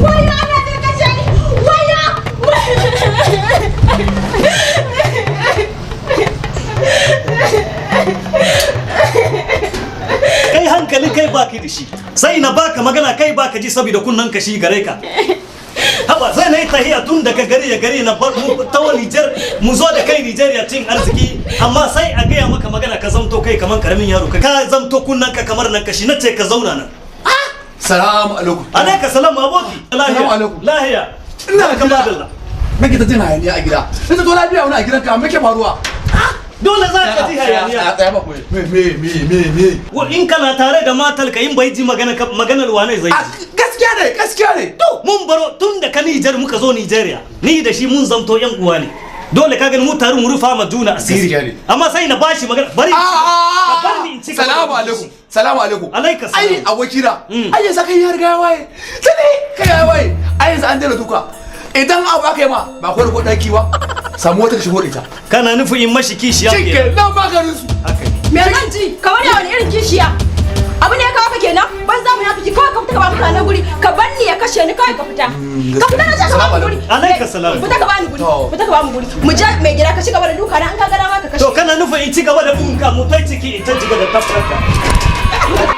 Wayo Allah, zai kashe ni! Wayo! Kai hankali kai baki da shi, sai na baka magana kai baka ji saboda kunnan ka shi gare ka. Haba, sai na yi tahiya tun daga gari ya gari na bar mu ta Niger, mu zo da kai Nigeria cin arziki, amma sai a gaya maka magana ka zamto kai kaman karamin yaro, ka zamto kunnan ka kamar nan kashi. Nace ka zauna nan. Salamu alaikum. Alaika salam, aboki. Lahiya? Salamu alaikum. Lahiya. Ina Barka. gida. Madalla. Nake ta jin hayaniya a gida. Ina to lafiya wani a gidanka, me ke faruwa? Dole za ka ji hayaniya. Tsaya ba koyi. Me me me me me? Wa in kana tare da matalka, in bai ji magana maganar wane zai A ji? Gaskiya ne, gaskiya ne. To mun baro tun da ka Nijar muka zo Nigeria, ni da shi mun zamto yan uwa ne. Dole ka gani mu taru mu rufa ma juna asiri. Gaskiya ne. Amma sai na bashi magana, bari ka bar ni in ci gaba da Salamu alaikum. Salamu alaikum. Alaika salam. Ai abokina. Ai yanzu kai ya riga ya waye. Sai kai ya waye. Ai yanzu an daina duka. Idan abu aka yi ma ba ko daki ba, samu wata ka shigo da ita. Kana nufin in mashi kishiya Shi kenan? ke nan maganin su. Haka ne. Me zan ji? Kamar ya wani irin kishiya? Abu ne ya kawo ka kenan? Ban za mu ya fiki kawai, ka fita ka ba mutanen guri, ka bar ni ya kashe ni kawai, ka fita. Ka fita na ce, ka ba mu guri. Alaika salam. Fita ka bani guri. To. Fita ka ba mu guri. Mu je mai gida, ka ci gaba da duka na, an ka ga dama ka kashe. To kana nufin in ci gaba da bugun ka, mu tai ciki in ta ci gaba da tafsarka.